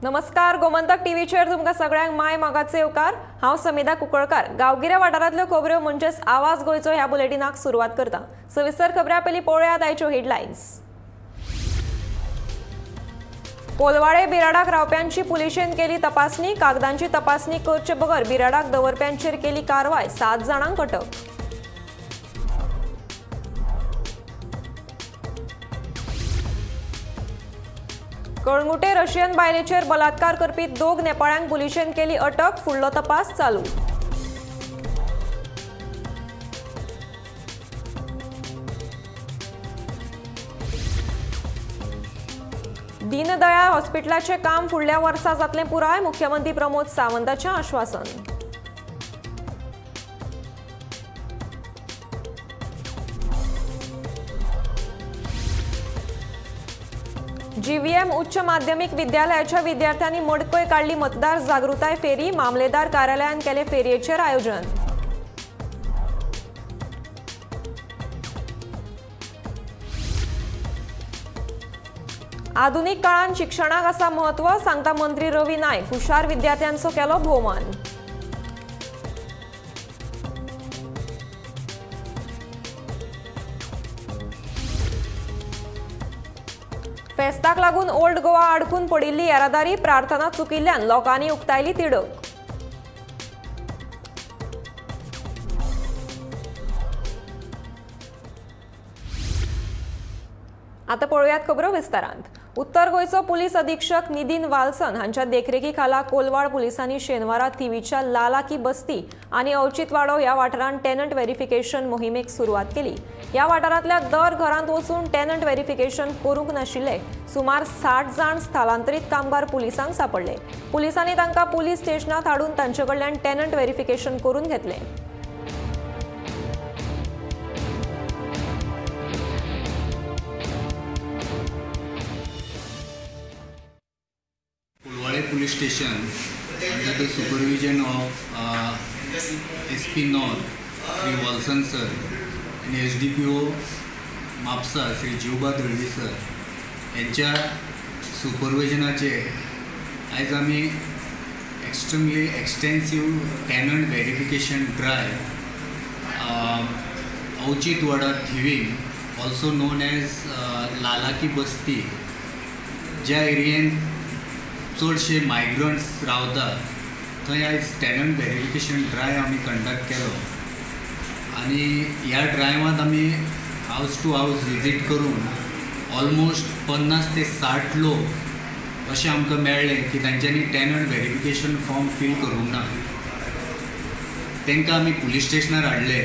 नमस्कार, गोमंतक टीव्हीचेर तुमकां सगळ्यांक my मागाचे येवकार। हांव समिधा कुंकळकार। गांवगिऱ्या वाठारांतल्यो खबऱ्यो म्हणजेच आवाज गोंयचो ह्या बुलेटिनाक सुरवात करता। सविस्तर खबऱ्या पयलीं पळोवया आयच्यो हेडलायन्स। कोलवाळे बिराडाक रावप्यांची पुलिशेन केली तपासणी। कागदांची तपासणी करचे बगर बिराडाक दवरप्यांचेर केली कारवाय। 7 जाणांक अटक। कळंगुटे रशियन बायलेचेर बलात्कार करपी 2 नेपाळ्यांक पुलिशेन केली अटक। फुडलो तपास चालू। दीनदयाळ हॉस्पिटलाचे काम फुडल्या वर्सा जातलें पुराय। मुख्यमंत्री प्रमोद सावंताचें आश्वासन। जीव्हीएम उच्च माध्यमिक विद्यालयाच्या विद्यार्थ्यांनी मडकय काडली मतदार जागृताय फेरी। मामलेदार कार्यालयान केले फेरयेचेर आयोजन। आधुनिक काळान शिक्षणाक आसा म्हत्व, सांगता मंत्री रवी नायक। हुशार विद्यार्थ्यांचो केलो भोवमान। फेस्ताक लागून ओल्ड गोवा आडकून पडिल्ली येरादारी। प्रार्थना चुकिल्ल्यान लोकांनी उक्तायली तिडक। आता पळोवयात खबरो विस्तारांत। उत्तर गोंयचो पुलीस अधीक्षक निधीन वाल्सन हांच्या देखरेखी खाला कोलवाळ पुलिसांनी शेनवारा थिवीच्या लालाकी बस्ती आनी अवचितवाडो ह्या वाठारांत टेनंट व्हेरिफिकेशन मोहिमेक सुरवात केली। ह्या वाठारांतल्या दर घरांत वचून टेनंट व्हेरिफिकेशन करूंक नाशिल्ले सुमार 60 जाण स्थलांतरीत कामगार पुलिसांक सांपडले। पुलिसांनी तांकां पुलीस स्टेशनांत हाडून तांचे कडल्यान टेनंट व्हेरिफिकेशन करून घेतलें। Police station under the supervision of SP North Shri Walson sir आणि SDPO Mapusa Shri Jiwba Dalvi sir यांच्या सुपरविजनाचेर आयज आमी extremely extensive tenant verification drive Auchitwada Thivim also known as Lalaki Basti ज्या एरियेन चडशे migrants रावतात थंय आयज टेनंट व्हेरिफिकेशन ड्रायव्ह आमी कंडक्ट केलो आनी ह्या ड्रायव्हांत आमी हावस टू हावस विजीट करून ऑलमोस्ट 50 ते 60 लोक अशें आमकां मेळ्ळे की तांच्यांनी टेनंट व्हेरिफिकेशन फॉर्म फील करूंक ना। तांकां आमी पुलीस स्टेशनार हाडले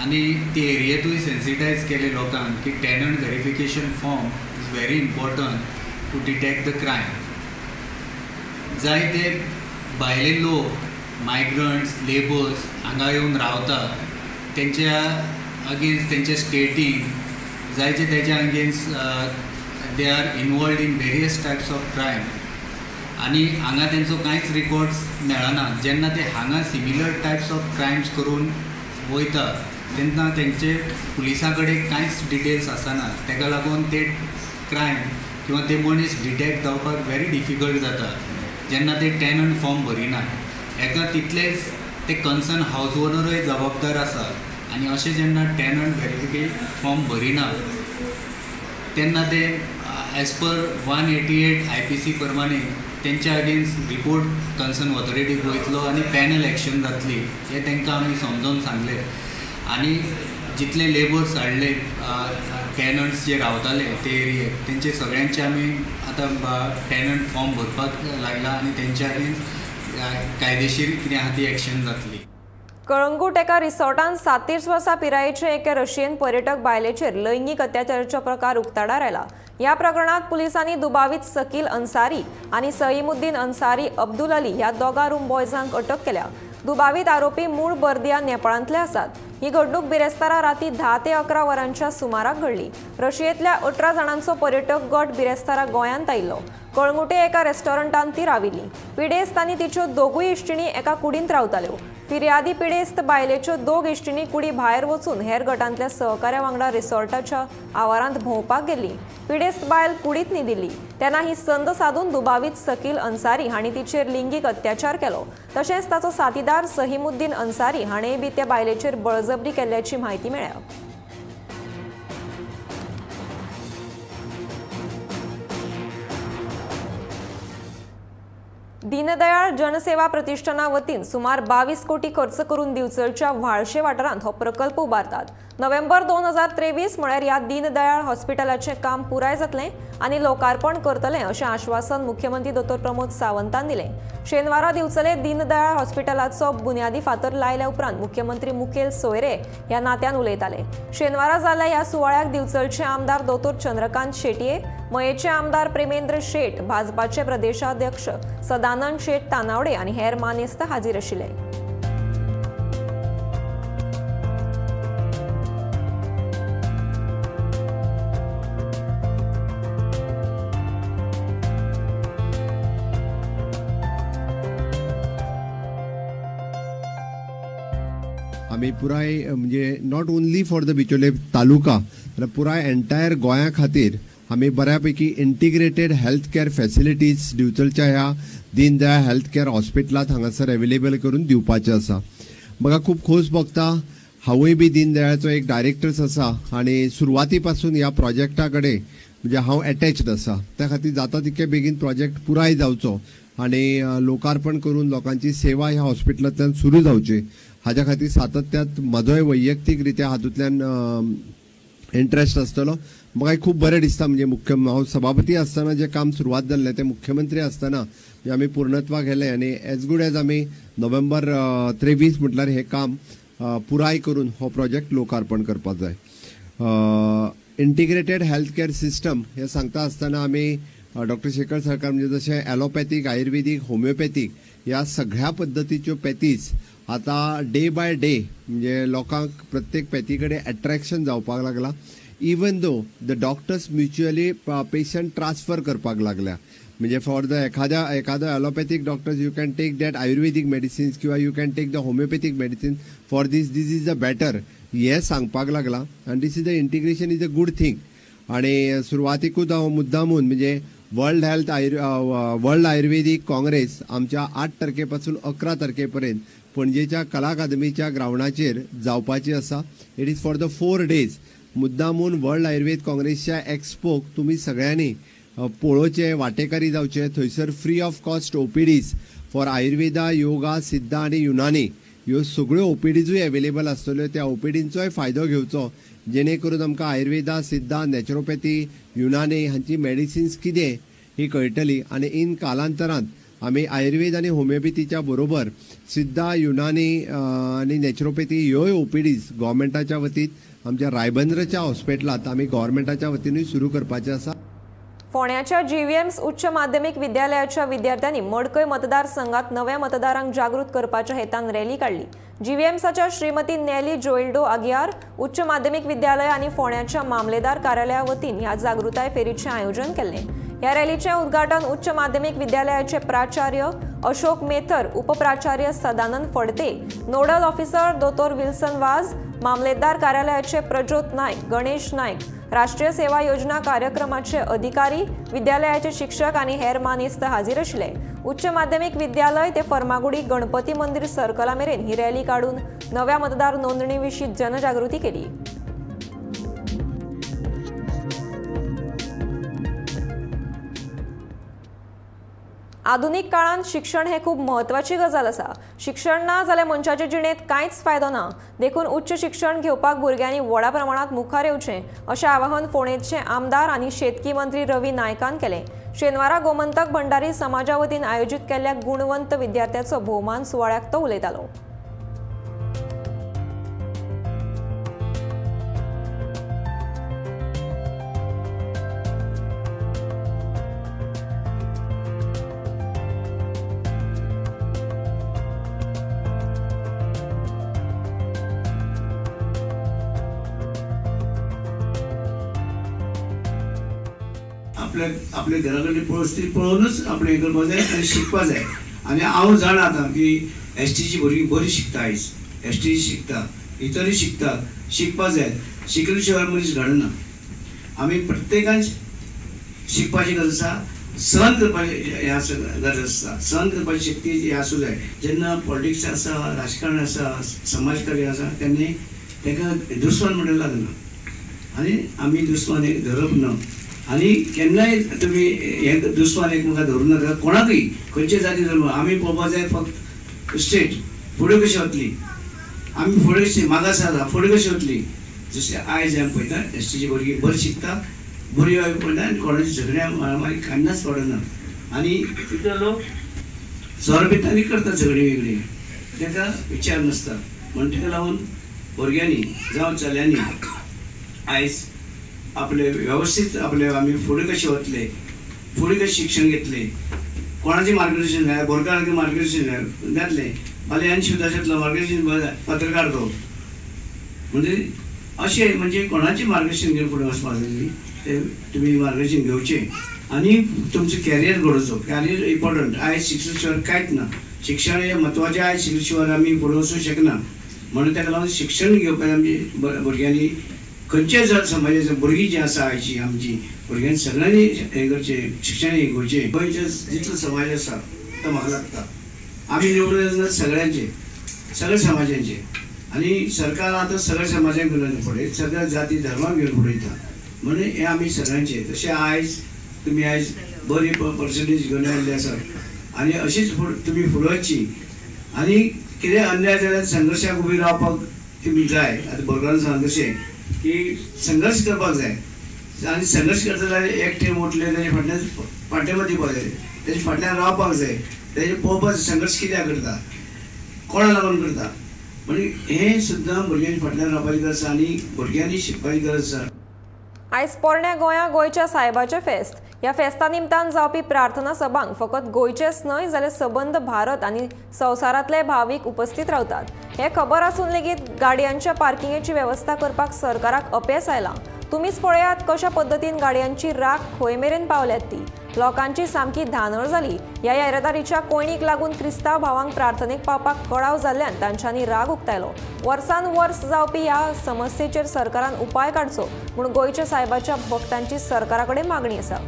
आनी ते एरियेंतूय सेन्सिटायज केले लोकांक की tenant verification form is very important to detect the crime. जायते भायले लोक मायग्रंट्स लेबर्स हांगा येवन रावतात तेंच्या अगेन्स्ट तेंच्या स्टेटीन जायते तेच्या against they are involved in various types of crime आनी हांगा तेंचो कांयच रिकॉर्ड्स मेळना। जेन्ना ते हांगा सिमिलर टायप्स ऑफ क्रायम्स करून वयता तेन्ना तेंचे पुलिसां कडेन कांयच डिटेल्स आसना, तेका लागून ते क्रायम किंवा ते मनीस डिटेक्ट जावपाक व्हेरी डिफिकल्ट जाता जेन्ना ते टेनंट फॉर्म भरिना। हेका तितलेच ते कन्सर्न हावज ओनरूय जबाबदार आसा आनी अशें जेन्ना टेनंट व्हेरिफिकेशन फॉर्म भरिना तेन्ना ते एज पर 188 IPC प्रमाणे तेंच्या अगेन्स्ट रिपोर्ट कन्सर्न ऑथॉरिटीक वयतलो आनी पॅनल एक्शन जातली हें तांकां आमी समजोवन सांगलें। आनी जितले लेबर्स हाडले टेनंट्स जे रावताले ते एरियेक तेंचे सगळ्यांचे आमी आतां टेनंट फॉर्म भरपाक लागला आनी तेंच्या अगेन्स्ट कायदेशीर कितें आहा ती एक्शन जातली। कळंगूट एका रिसॉर्टान 37 वर्सां पिरायेचे एके रशियन पर्यटक बायलेचेर लैंगीक अत्याचाराचो प्रकार उक्ताडार आयला। ह्या प्रकरणात पुलिसांनी दुबावीत सकील अन्सारी आनी सईमुद्दीन अन्सारी अब्दुल अली ह्या 2 रूम बॉयजांक अटक केल्या। दुबावीत आरोपी मूळ बर्दिया नेपाळांतले आसात। ही घडणूक बिरेस्तारा राती 10 ते 11 वरांच्या सुमाराक घडली। रशियेंतल्या 18 जाणांचो पर्यटक गट बिरेस्तारा गोंयांत आयिल्लो। कळंगुटे एका रेस्टॉरंटांत ती राविल्ली. पिडेस्त आनी तिच्यो दोगूय इश्टिणी एका कुडींत रावताल्यो. फिर्यादी पिडेस्त बायलेच्यो दोग इश्टिणी कुडी भायर वचून हेर गटांतल्या सहकाऱ्या वांगडा रिसॉर्टाच्या आवारांत भोंवपाक गेल्ली. पिडेस्त बायल कुडींत न्हिदिल्ली तेन्ना ही संद सादून दुबावीत सकील अन्सारी हांणी तिचेर लिंगीक अत्याचार केलो. तशेंच ताचो साथीदार सहीमुद्दीन अन्सारी हाणेंय बी त्या बायलेचेर बळजबरी केल्ल्याची म्हायती मेळ्ळ्या. दीनदयाळ जनसेवा प्रतिष्ठाना वतीन सुमार 22 कोटी खर्च करून दिवचलच्या व्हाळशे वाठारांत हो प्रकल्प उबारतात. नोव्हेंबर 2023 म्हळ्यार ह्या दीनदयाळ हॉस्पिटलाचें काम पुराय जातलें आनी लोकार्पण करतलें अशें आश्वासन मुख्यमंत्री दोतोर प्रमोद सावंतान दिलें. शेनवारा दिवचले दीनदयाळ हॉस्पिटलाचो बुन्यादी फातर लायल्या उपरांत मुख्यमंत्री मुखेल सोयरे ह्या नात्यान उलयताले. शेनवारा जाल्ल्या ह्या सुवाळ्याक दिवचलचे आमदार दोतोर चंद्रकांत शेटये, मयेचे आमदार प्रेमेंद्र शेट, भाजपाचे प्रदेशाध्यक्ष सदानंद शेट तानावडे आनी हेर मानेस्त हाजीर आशिल्ले. आमी पुराय म्हणजे not only for the Bicholim taluka जाल्यार पुराय एंटायर गोंया खातीर आमी बऱ्यापैकी इंटिग्रेटेड हेल्थ केअर फॅसिलिटीज दिवचलच्या ह्या दीनदयाळ हेल्थ केअर हॉस्पिटलांत हांगासर अवेलेबल करून दिवपाचें आसा. म्हाका खूब खोस भोगता, हांवूय बी दीनदयाळचो एक डायरेक्टर्स आसा आनी सुरवाती पासून ह्या प्रोजेक्टा कडेन म्हणजे हांव एटॅच्ड आसा. त्या खातीर जाता तितके बेगीन प्रोजेक्ट पुराय जावचो आनी लोकार्पण करून लोकांची सेवा ह्या हॉस्पिटलांतल्यान सुरू जावची हाज्या खातीर सातत्यात म्हजोय वैयक्तीक रित्या हातूंतल्यान इंट्रस्ट आसतलो. म्हाका खूब बरें दिसता म्हणजे मुख्य हांव सभापती आसतना जें काम सुरवात जाल्लें तें मुख्यमंत्री आसतना म्हणजे आमी पूर्णत्वाक गेले आनी एज गूड एज आमी नोव्हेंबर 23 म्हटल्यार हें काम पुराय करून हो प्रोजेक्ट लोकार्पण करपाक जाय. इंटिग्रेटेड हेल्थ केअर सिस्टम हें सांगता आसतना आमी डॉक्टर शेखर सरकार म्हणजे जशें ॲलोपॅथीक, आयुर्वेदीक, होमिओपॅथीक ह्या सगळ्या पद्दतीच्यो पॅथीज आतां डे बाय डे म्हणजे लोकांक प्रत्येक पॅथी कडेन एट्रेक्शन जावपाक लागलां. Even though the doctors mutually patient transfer करपाक लागल्या म्हणजे फॉर the एखादो allopathic doctors you can take that Ayurvedic medicines किंवा you can take the homeopathic medicine for this, this is the better हें सांगपाक लागलां. आनी this is the integration is a good thing. आनी सुरवातीकूच हांव मुद्दामून म्हणजे वर्ल्ड आयुर्वेदीक काँग्रेस आमच्या 8 तारखे पासून 11 तारखे पर्यंत पणजेच्या कला अकादमीच्या ग्रावंडाचेर जावपाची आसा. It is for the 4 days. मुद्दामून वर्ल्ड आयुर्वेद काँग्रेसच्या एक्सपोक तुमी सगळ्यांनी पळोवचें, वांटेकारी जावचें. थंयसर free of cost OPDs for Ayurveda, yoga, Siddha आनी युनानी ह्यो सगळ्यो ओपीडीजूय अवेलेबल आसतल्यो. त्या ओपीडींचोय फायदो घेवचो जेणे करून आमकां आयुर्वेदा, सिद्धा, नॅचरोपॅथी, युनानी हांची मेडिसिन्स कितें ही कळटली आनी इन कालांतरान आमी आयुर्वेद आनी होमिओपॅथीच्या बरोबर सिद्धा, युनानी आनी नॅचरोपॅथी ह्योय ओपीडीज गव्हर्मेंटाच्या वतीन आमच्या रायबंद्रच्या हॉस्पिटलांत आमी गव्हर्मेंटाच्या वतीनूय सुरू करपाचें आसा. फोंड्याच्या जीव्हीएम्स उच्च माध्यमीक विद्यालयाच्या विद्यार्थ्यांनी मडकय मतदारसंघात नव्या मतदारांक जागृत करपाच्या हेतान रॅली काडली. जीव्हीएम्साच्या श्रीमती नेली जोइल्डो आगियार उच्च माध्यमीक विद्यालय आनी फोंड्याच्या मामलेदार कार्यालया वतीन ह्या जागृताय फेरीचें आयोजन केल्लें. ह्या रॅलीचें उद्घाटन उच्च माध्यमीक विद्यालयाचे प्राचार्य अशोक मेथर, उपप्राचार्य सदानंद फडते, नोडल ऑफिसर दोतोर विल्सन वाज, मामलेदार कार्यालयाचे प्रज्योत नायक, गणेश नायक, राष्ट्रीय सेवा योजना कार्यक्रमाचे अधिकारी, विद्यालयाचे शिक्षक आनी हेर मानेस्त हाजीर आशिल्ले. उच्च माध्यमीक विद्यालय ते फर्मागुडी गणपती मंदिर सर्कला मेरेन ही रॅली काडून नव्या मतदार नोंदणी विशीं जनजागृती केली. आधुनिक काळांत शिक्षण हे खूब म्हत्वाची गजाल आसा. शिक्षण ना जाल्यार मनशाचे जिणेंत कांयच फायदो ना, देखून उच्च शिक्षण घेवपाक भुरग्यांनी व्हडा प्रमाणांत मुखार येवचें अशें आवाहन फोंडेचे आमदार आनी शेतकी मंत्री रवी नायकान केलें. शेनवारा गोमंतक भंडारी समाजा वतीन आयोजीत केल्ल्या गुणवंत विद्यार्थ्याचो भोवमान सुवाळ्याक तो उलयतालो. आपल्या आपल्या घरा कडली परिस्थिती पळोवनूच आपणें हें करपाक जाय आनी शिकपाक जाय. आनी हांव जाणा आतां की एसटीची भुरगीं बरीं शिकता, आयज एसटी शिकता, इतरूय शिकता, शिकपाक जाय. शिकले शिवाय मनीस घडना. आमी प्रत्येकान शिकपाची गरज आसा, सहन करपाची हें आसा गरज आसा, सहन करपाची शक्ती ही आसूं जाय. जेन्ना पॉलिटिक्स आसा, राजकारण आसा, समाजकार्य आसा तेन्ना ताका दुस्मान म्हणून लागना आनी आमी दुस्मान एक धरप ना. आनी केन्नाय तुमी हें दुस्मान एकमेकां धरूं नाका, कोणाकूय खंयचे जाती धर्म. आमी पळोवपाक जाय फक्त स्टेट फुडें कशी वतली, आमी फुडें कशी मागास आसा फुडें कशी वतली. जशें आयज आमी पळयता एसटीची भुरगीं बरीं शिकता, बरी पडना आनी कोणाची झगड्या मारामारी केन्नाच पडना. आनी तितले लोक सोरो पिता आनी करता झगडी वेगळी, ताका विचार नासता. म्हण ताका लागून भुरग्यांनी जावं चल्यांनी आयज आपले वेवस्थीत आपले आमी फुडें कशें वतले, फुडें कशें शिक्षण घेतले, कोणाचें मार्गदर्शन जाय, बोरकाराचें मार्गदर्शन जातलें, फाल्यां आनी शिवदासांतलो मार्गदर्शन पत्रकार तो म्हणजे अशें म्हणजे कोणाचें मार्गदर्शन घेवन फुडें वचपाक जाय न्ही, ते तुमी मार्गदर्शन घेवचें आनी तुमचो कॅरियर घडोवचो. Career important. आयज शिक्षण शिवाय कांयच ना, शिक्षण हें म्हत्वाचें. आयज शिकले शिवाय आमी फुडें वचूंक शकना. म्हणून ताका लागून शिक्षण घेवपाक आमची भुरग्यांनी खंयच्याय जर समाजाचे भुरगीं जीं आसा आयची आमची भुरग्यांनी सगळ्यांनी हें करचें, शिक्षण हें घेवचें. गोंयचो जितलो समाज आसा तो म्हाका लागता आमी निवडून येतना सगळ्यांचे, सगळ्या समाजांचे. आनी सरकार आतां सगळ्या समाजांक घेवन फुडें, सगळ्या जाती धर्माक घेवन फुडें वयता, म्हणून हें आमी सगळ्यांचे. तशें आयज तुमी आयज बरी पर्संटेज घेवन आयिल्ले आसात आनी अशीच तुमी फुडें वचची. आनी कितें अन्याय जाल्यार संघर्शाक उबी रावपाक तुमी जाय. आतां बोरकारान सांगलें तशें की संघर्श करपाक जाय आनी संघर्श करता जाल्यार एकटे उठले तेजे फाटल्यान पाठिंबो दिवपाक जाय, तेजे फाटल्यान रावपाक जाय, तेजे पळोवपाक संघर्श कित्याक करता, कोणा लागून करता. म्हणजे हें सुद्दां भुरग्यांच्या फाटल्यान रावपाची गरज आसा आनी भुरग्यांनी शिकपाची गरज आसा. आयज पोरण्या गोंया गोंयच्या सायबाचें फेस्त. ह्या फेस्ता निमतान जावपी प्रार्थना सभांक फकत गोंयचेच न्हय जाल्यार सबंद भारत आनी संवसारांतले भावीक उपस्थित रावतात. हें खबर आसून लेगीत गाडयांच्या पार्किंगेची वेवस्था करपाक सरकाराक अपेस आयलां. तुमीच पळयात कशा पद्दतीन गाडयांची राख खंय मेरेन पावल्यात ती. लोकांची सामकी धानळ जाली. ह्या येरादारीच्या कोयणीक लागून क्रिस्तांव भावांक प्रार्थनेक पावपाक कळाव जाल्ल्यान तांच्यांनी राग उक्तायलो. वर्सान वर्स जावपी ह्या समस्येचेर सरकारान उपाय काडचो म्हूण गोंयच्या सायबाच्या भक्तांची सरकारा कडेन मागणी आसा.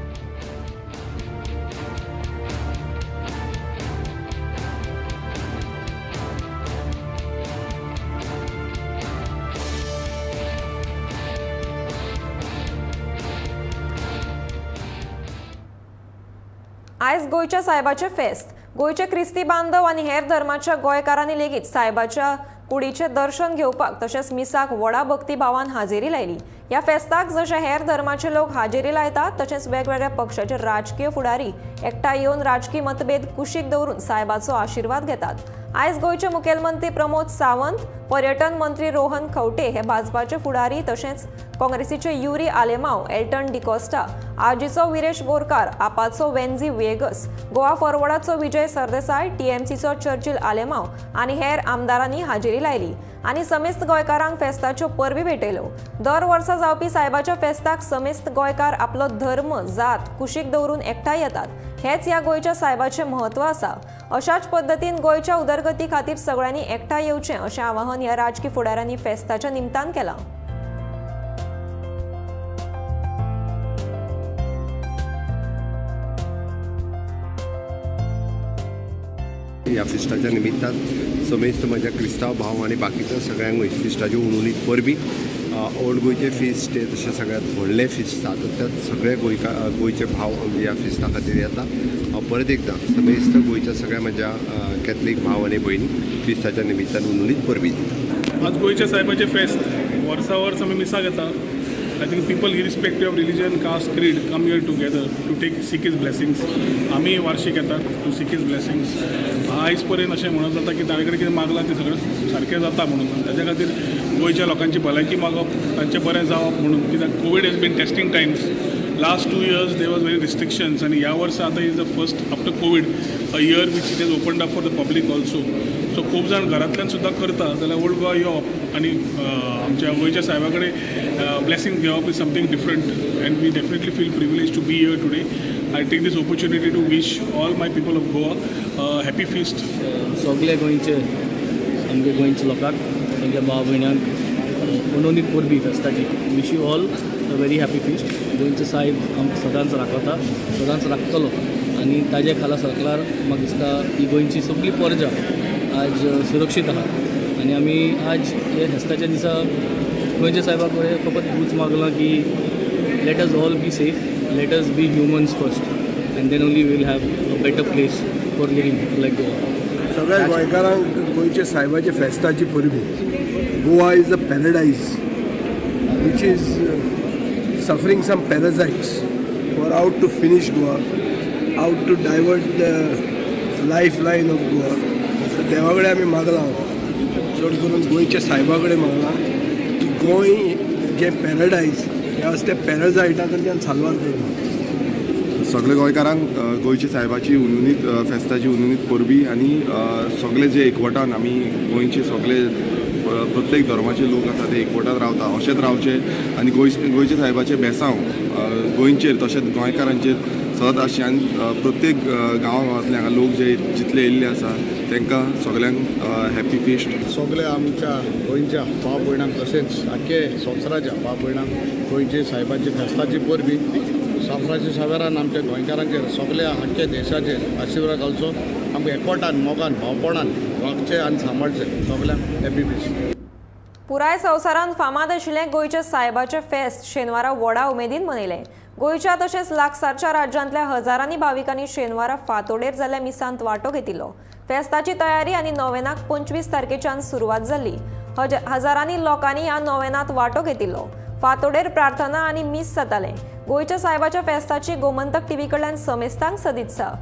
आयज गोंयच्या सायबाचें फेस्त. गोंयचे क्रिस्ती बांधव आनी हेर धर्माच्या गोंयकारांनी लेगीत सायबाच्या कुडीचें दर्शन घेवपाक तशेंच मिसाक व्हडा भक्तीभावान हाजेरी लायली. ह्या फेस्ताक जशे हेर धर्माचे लोक हाजेरी लायतात तशेंच वेगवेगळ्या पक्षाचे राजकीय फुडारी एकठांय येवन राजकीय मतभेद कुशीक दवरून सायबाचो आशिर्वाद घेतात. आयज गोंयचे मुखेलमंत्री प्रमोद सावंत, पर्यटन मंत्री रोहन खंवटे हे भाजपाचे फुडारी तशेंच काँग्रेसीचे Yuri Alemao, Elton D'Costa, आजीचो Viresh Borkar, आपाचो वेन्झी vagus, Goa फॉरवर्डाचो Vijay Sardesai, टीएमसीचो Churchill Alemao आनी हेर आमदारांनी हाजेरी लायली आनी समेस्त गोंयकारांक फेस्ताच्यो परबी भेटयल्यो. दर वर्सा जावपी सायबाच्या फेस्ताक समेस्त गोंयकार आपलो धर्म, जात कुशीक दवरून एकठांय येतात. हेच ह्या गोंयच्या सायबाचें म्हत्व आसा. अशाच पद्दतीन गोंयच्या उदरगती खातीर सगळ्यांनी एकठांय येवचें अशें आवाहन ह्या राजकी फुडाऱ्यांनी फेस्ताच्या निमतान केलां. ह्या फेस्ताच्या निमित्तान समेस्त म्हज्या क्रिस्तांव भाव आनी बाकीच्या सगळ्यांकूय फेस्ताच्यो हुनहुनीत परबी. ओल्ड गोंयचें फेस्त हें तशें सगळ्यांत व्हडलें फेस्त सातत्यान सगळे गोंयचे भाव ह्या फेस्ता खातीर येता. हांव परत एकदां समेस्त गोंयच्या सगळ्या म्हज्या कॅथलीक भाव आनी भयणी फेस्ताच्या निमित्तान हुनहुनीत परबी दिता. आज गोंयच्या सायबाचें फेस्त वर्सा वर्स आमी मिसाक येता. I think people irrespective of religion, caste, creed come here together to take seek his blessings. आमी वार्षिक येतात टू सीक his blessings. आयज पर्यंत अशें म्हणप जाता की ताणे कडेन कितें मागलां तें सगळें सारकें जाता म्हणून, ताच्या खातीर गोंयच्या लोकांची भलायकी मागप, तांचें बरें जावप म्हणून, कित्याक Covid has been testing times. Last 2 years there was very restrictions आनी ह्या वर्सा आतां is the first after COVID a year which it is opened up for the public also. So खूब जाण घरांतल्यान सुद्दां करता जाल्यार ओल्ड गोवा येवप आनी आमच्या गोंयच्या साहेबा कडेन ब्लेसिंग घेवप is something different and we definitely feel privilege to be here today. I take this opportunity to wish all my people of Goa happy feast. सगळे गोंयचे आमगे गोंयच्या लोकांक सगळ्या भाव भयणांक मनोनीत परबी फेस्ताची wish you all a very happy feast. गोंयचो साहेब आमकां सदांच राखता, सदांच राखतलो आनी ताजे खाला सरकार म्हाका दिसता ही गोंयची सगळी परजा आज सुरक्षीत आहा आनी आमी आज हे फेस्ताच्या दिसा गोंयच्या साहेबा कडेन फकत ऊच मागलां की let us all be safe, let us be humans first and then only we will have a better place for living like Goa. सगळ्या गोंयकारांक गोंयच्या साहेबाच्या फेस्ताची परबी. Goa is a paradise which is suffering some parasites who are out to finish Goa, out to divert the lifeline of Goa. देवा कडेन आमी मागलां, चड करून गोंयच्या साहेबा कडेन मागलां की गोंय जें पॅरडायज हें आसा तें पॅरासायटा कडच्यान साल्वार करपाक. सगळे गोंयकारांक गोंयच्या साहेबाची उनुनीत फेस्ताची उनुनीत परबी आनी सगळे जे एकवटान आमी गोंयचे सगळे प्रत्येक धर्माचे लोक आसा ते एकवटान रावता अशेंच रावचे आनी गोंयच्या साहेबाचें बेसांव गोंयचेर तशेंच गोंयकारांचेर सदांच आसचें आनी प्रत्येक गांवा गांवांतले हांगा लोक जे जितले येयल्ले आसा तांकां सगळ्यांक हॅपी फिस्ट. सगळ्या आमच्या गोंयच्या भाव भयणांक तशेंच आख्खे संवसाराच्या भाव भयणांक गोंयचे साहेबाची फेस्ताची परबी. साफ्राच्या सावेरान आमच्या गोंयकारांचेर सगळ्या आख्ख्या देशाचेर आशिर्वाद घालचो. आमकां एकवटान मोगान भावपणान वागचें आनी सांबाळचें. सगळ्यांक हॅपी फिस्ट. पुराय संवसारांत फामाद आशिल्लें गोंयच्या सायबाचें फेस्त शेनवारा व्हडा उमेदीन मनयलें. गोंयच्या तशेंच लागसारच्या राज्यांतल्या हजारांनी भाविकांनी शेनवारा फांतोडेर जाल्ल्या मिसांत वांटो घेतिल्लो. फेस्ताची तयारी आनी नोवेनाक 25 तारखेच्यान सुरवात जाल्ली. हजारांनी लोकांनी ह्या नोवेनात वांटो घेतिल्लो. फांतोडेर प्रार्थना आनी मीस जातालें. गोंयच्या सायबाच्या फेस्ताची गोमंतक टीव्ही कडल्यान समेस्तांक सदित्सा.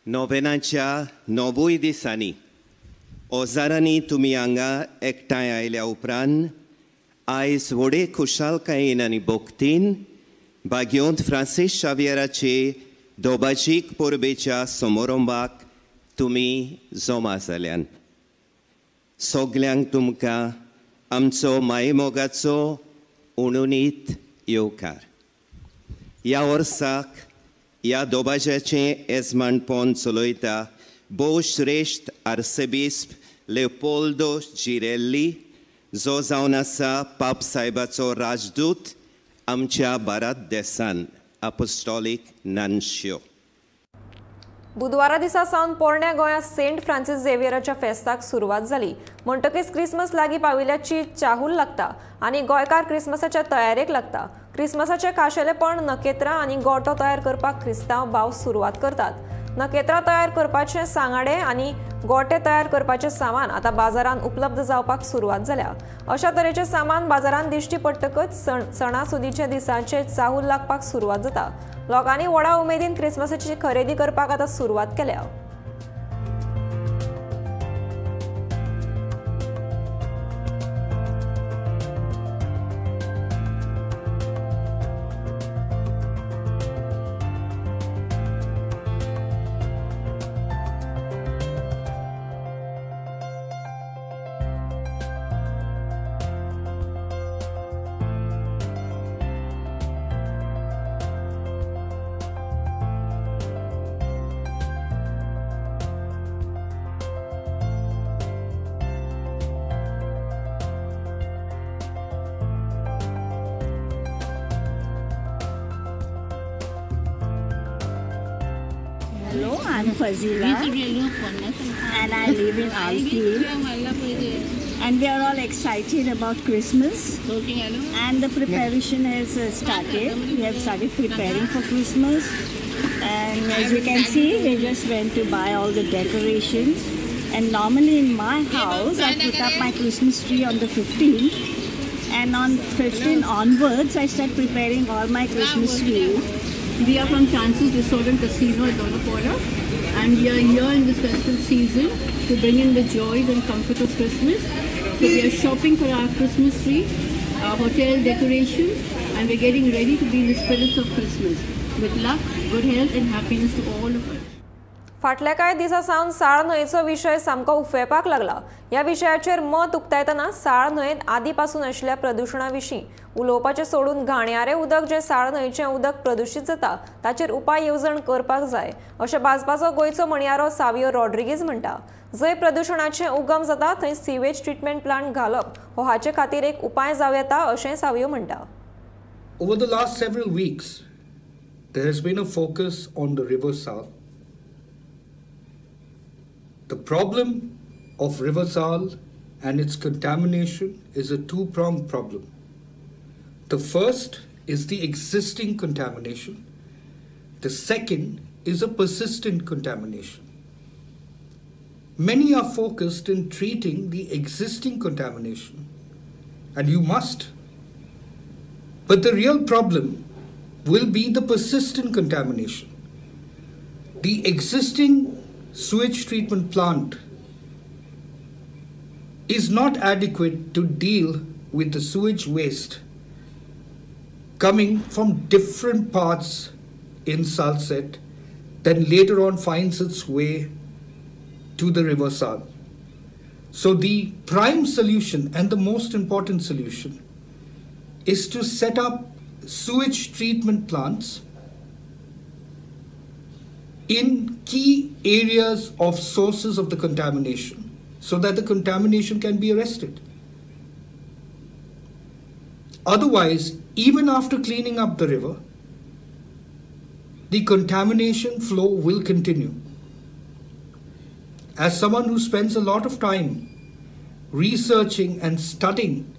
नोवेनाच्या 9 दिसांनी ओजारांनी तुमी हांगा एकठांय आयल्या उपरांत आयज व्हडे खुशालकायेन आनी भक्तीन भाग्योंत फ्रांसीस शावियराचे दोबाजीक परबेच्या समारंभाक तुमी जमा जाल्यान. सगल्यांक तुमकां आमचो मायमोगाचो उणुनीत येवकार. ह्या वर्साक ह्या दोबाज्याचें येजमानपण चलयता भोव श्रेश्ठ आर्सेबिस्प लेओपोल्दो जिरेल्ली जो जावन आसा पाप साहेबाचो राजदूत आमच्या भारत देसान अपोस्टॉलीक नन्शियो. बुधवारा दिसा सावन पोरण्या गोंयांत सेंट फ्रांसीस झेवियराच्या फेस्ताक सुरवात जाली. म्हणटकीच क्रिसमस लागीं पाविल्ल्याची चाहूल लागता आनी गोंयकार क्रिसमसाच्या तयारेक लागता. क्रिसमसाचें खाशेलेपण नखेत्रां आनी गोटो तयार करपाक क्रिस्तांव भाव सुरवात करतात. नखेत्रां तयार करपाचे सांगाडे आनी गोटे तयार करपाचें सामान आतां बाजारांत उपलब्ध जावपाक सुरवात जाल्या. अशा तरेचें सामान बाजारांत दिश्टी पडटकच सणासुदीच्या दिसांचे चाहूल लागपाक सुरवात जाता. लोकांनी व्हडा उमेदीन क्रिसमसाची खरेदी करपाक आतां सुरवात केल्या. Hello, I'm Fazila and I live in Alpine, and we are all excited about Christmas and the preparation has started. We have started preparing for Christmas, and as you can see, we just went to buy all the decorations. And normally in my house, I put up my Christmas tree on the 15th, and on 15 onwards, I start preparing all my Christmas tree. We are from Chances Resort and Casino at Dona Paula, and we are here in this festive season to bring in the joys and comfort of Christmas. So we are shopping for our Christmas tree, our hotel decorations, and we're getting ready to be in the spirits of Christmas. With luck, good health and happiness to all of us. फाटल्या कांय दिसां सावन साळ न्हंयचो विशय सामको उफेवपाक लागला. ह्या विशयाचेर मत उक्तायतना साळ न्हंयेंत आदी पासून आशिल्ल्या प्रदुशणा विशीं उलोवपाचें सोडून घाणयारें उदक जें साळ न्हंयचें उदक प्रदुशीत जाता ताचेर उपाय येवजण करपाक जाय अशें भाजपाचो गोंयचो म्हणयारो सावियो रॉड्रिगीज म्हणटा. जंय प्रदुशणाचें उगम जाता थंय सिवेज ट्रिटमेंट प्लांट घालप हो हाचे खातीर एक उपाय जावं येता अशें सावियो म्हणटा. Over the last several weeks, there has been a focus on the River Sal. The problem of River Sal and its contamination is a two-pronged problem. The first is the existing contamination. The second is a persistent contamination. Many are focused in treating the existing contamination, and you must. But the real problem will be the persistent contamination. The existing sewage treatment plant is not adequate to deal with the sewage waste coming from different parts in Salsette, then later on finds its way to the River Sal. So the prime solution and the most important solution is to set up sewage treatment plants in key areas of sources of the contamination so that the contamination can be arrested. Otherwise, even after cleaning up the river, the contamination flow will continue. As someone who spends a lot of time researching and studying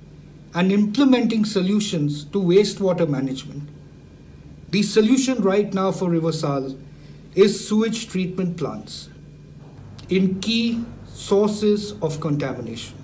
and implementing solutions to wastewater management, the solution right now for River Sal is sewage treatment plants in key sources of contamination.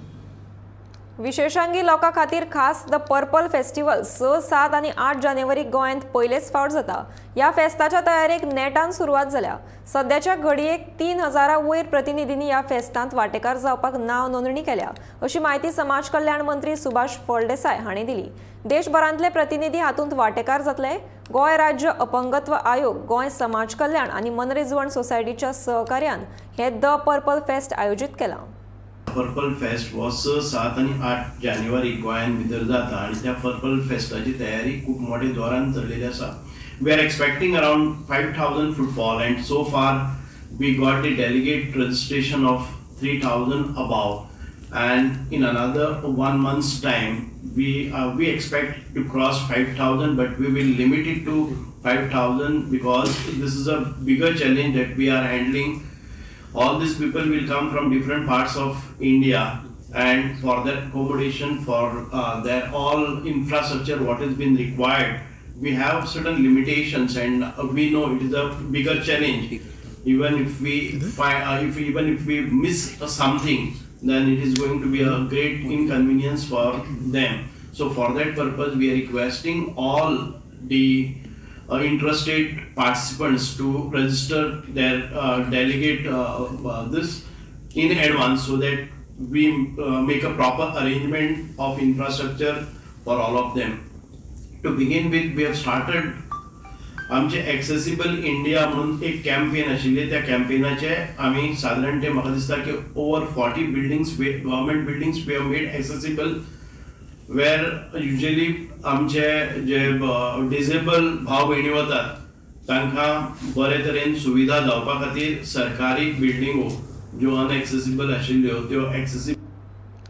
विशेषांगी लोकां खातीर खास the purple festival 6, 7 आनी 8 जानेवारी गोंयांत पयलेच फावट जाता. ह्या फेस्ताच्या तयारेक नेटान सुरवात जाल्या. सद्याच्या घडयेक 3000 वयर प्रतिनिधींनी ह्या फेस्तांत वांटेकार जावपाक नांव नोंदणी केल्या अशी म्हायती समाज कल्याण मंत्री सुभाष फळदेसाय हांणी दिली. देशभरांतले प्रतिनिधी हातूंत वांटेकार जातले. गोंय राज्य अपंगत्व आयोग, गोंय समाज कल्याण आनी मनरिजवण सोसायटीच्या सहकार्यान हे the purple fest आयोजीत केलां. पर्पल फेस्ट हो 6, 7 आनी 8 जानेवारी गोंयांत भितर जाता आनी त्या पर्पल फेस्टाची तयारी खूब मोठे जोरान चल्लेली आसा. We are expecting around 5000 footfall and so far we got the delegate registration of 3,000 above, and in another 1 month's time we expect to cross 5,000, but we will limit it to 5,000 because this is a bigger challenge that we are handling. All these people will come from different parts of India, and for their accommodation, for their all infrastructure what has been required, we have certain limitations, and we know it is a bigger challenge. Even if we find, even if we miss something, then it is going to be a great inconvenience for them. So for that purpose, we are requesting all the interested participants to register their delegate this in advance, so that we make a proper arrangement of infrastructure for all of them. To begin with, we have started आमचे accessible India म्हणून एक campaign आशिल्ली. त्या कॅम्पेनाचे आमी सादारण ते म्हाका दिसता की over 40 buildings, government buildings we have made accessible, where usually आमचे जे डिसेबल भाव भयणी वतात तांकां बरे तरेन सुविधा जावपा खातीर सरकारी बिल्डिंगो ज्यो अनएक्सेसिबल आशिल्ल्यो त्यो एक्सेसिबल.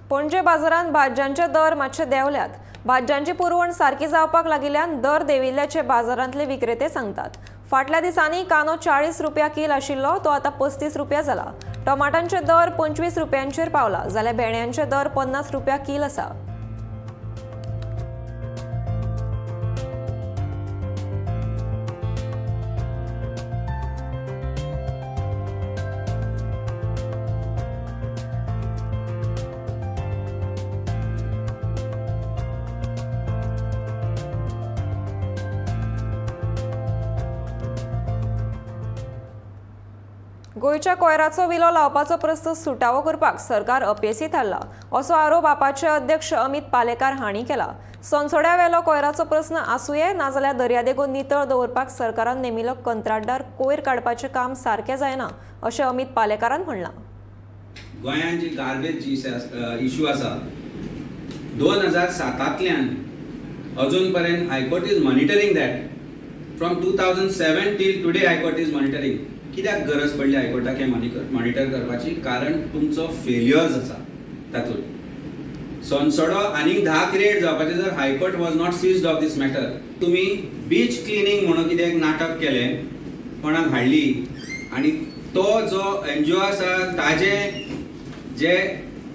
पणजे बाजारांत भाजयांचे दर मातशे देंवल्यात. भाजयांची पुरवण सारकी जावपाक लागिल्ल्यान दर देंविल्ल्याचे बाजारांतले विक्रेते सांगतात. फाटल्या दिसांनी कांदो 40 रुपया कील आशिल्लो तो आतां 35 रुपया जाला. टमाटांचे दर 25 रुपयांचेर पावला जाल्यार भेंड्यांचे दर 50 रुपया कील आसा. गोंयच्या कोयराचो विलो लावपाचो प्रस्न सुटावो करपाक सरकार अपेसी थारला असो आरोप आपाचे अध्यक्ष अमित पालेकार हांणी केला. सोनसोड्या वेलो कोयराचो प्रस्न आसुये नाजाल्यार दर्यादेगो नितळ दवरपाक सरकारान नेमिल्लो कंत्राटदार कोयर काडपाचें काम सारकें जायना अशें अमित पालेकारान म्हणलां. गोंयांत जी गार्बेज इशू आसा 2007 अजून पर्यंत high court is monitoring that. From 2007 till today high court is monitoring. कित्याक गरज पडली हायकोर्टाक हें मॉनिटर करपाची? कारण तुमचो फेल्युअर्स आसा तातूंत. सोनसोडो आनीक 10 क्रिएट जावपाचें जर high court was not seized of this matter. तुमी बीच क्लिनींग म्हणून कितें एक नाटक केलें, कोणाक हाडली आनी तो जो एनजीओ आसा ताजें जे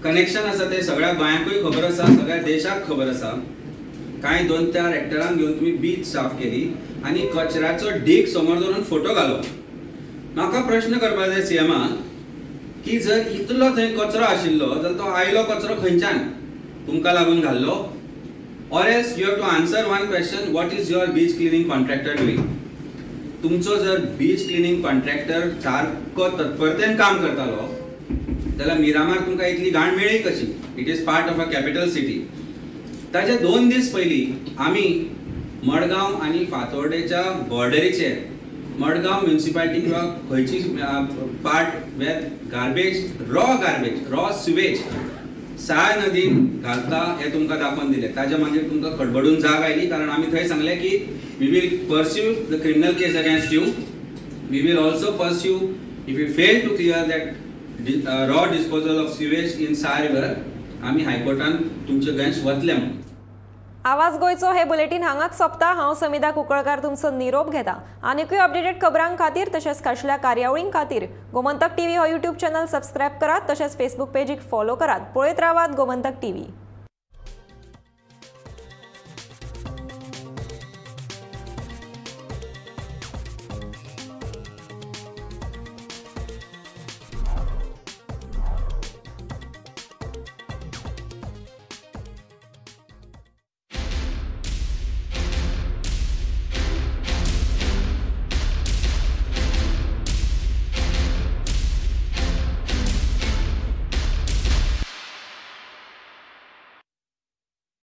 कनेक्शन आसा तें सगळ्या गोंयांकूय खबर आसा, सगळ्या देशाक खबर आसा. कांय 2-4 एक्टरांक घेवन तुमी बीच साफ केली आनी कचऱ्याचो ढीग समोर दवरून फोटो घालो. म्हाका प्रश्न करपाक जाय सीएमाक की जर इतलो थंय कचरो आशिल्लो जाल्यार तो आयलो कचरो खंयच्यान? तुमकां लागून घाल्लो? Or else you have to answer one question, what is your beach cleaning contractor doing? तुमचो जर बीच क्लिनींग कॉन्ट्रॅक्टर सारको तत्परतेन काम करतालो जाल्यार मिरामार तुमकां इतली घाण मेळ्ळी कशी? It is part of a capital city. ताजे 2 दीस पयलीं आमी मडगांव आनी फातोर्डेच्या बॉर्डरीचेर मडगांव म्युनिसिपालिटी किंवा खंयची part where garbage, raw garbage, raw sewage Sai नदीन घालता हें तुमकां दाखोवन दिलें. ताज्या मागीर तुमकां खडबडून जाग आयली, कारण आमी थंय सांगलें की we will pursue the criminal case against you, we will also pursue if you fail to clear that raw disposal of sewage in Sai river, आमी हायकोर्टान तुमचे अगेन्स्ट वतले म्हणून. आवाज गोंयचो हे बुलेटीन हांगाच सोंपता. हांव समिधा कुंकळकार तुमचो निरोप घेता. आनिकूय अपडेटेड खबरां खातीर तशेंच खाशेल्या कार्यावळीं खातीर गोमंतक टीव्ही हो यूट्यूब चॅनल सबस्क्रायब करात, तशेंच फेसबूक पेजीक फॉलो करात. पळयत रावात गोमंतक टीव्ही.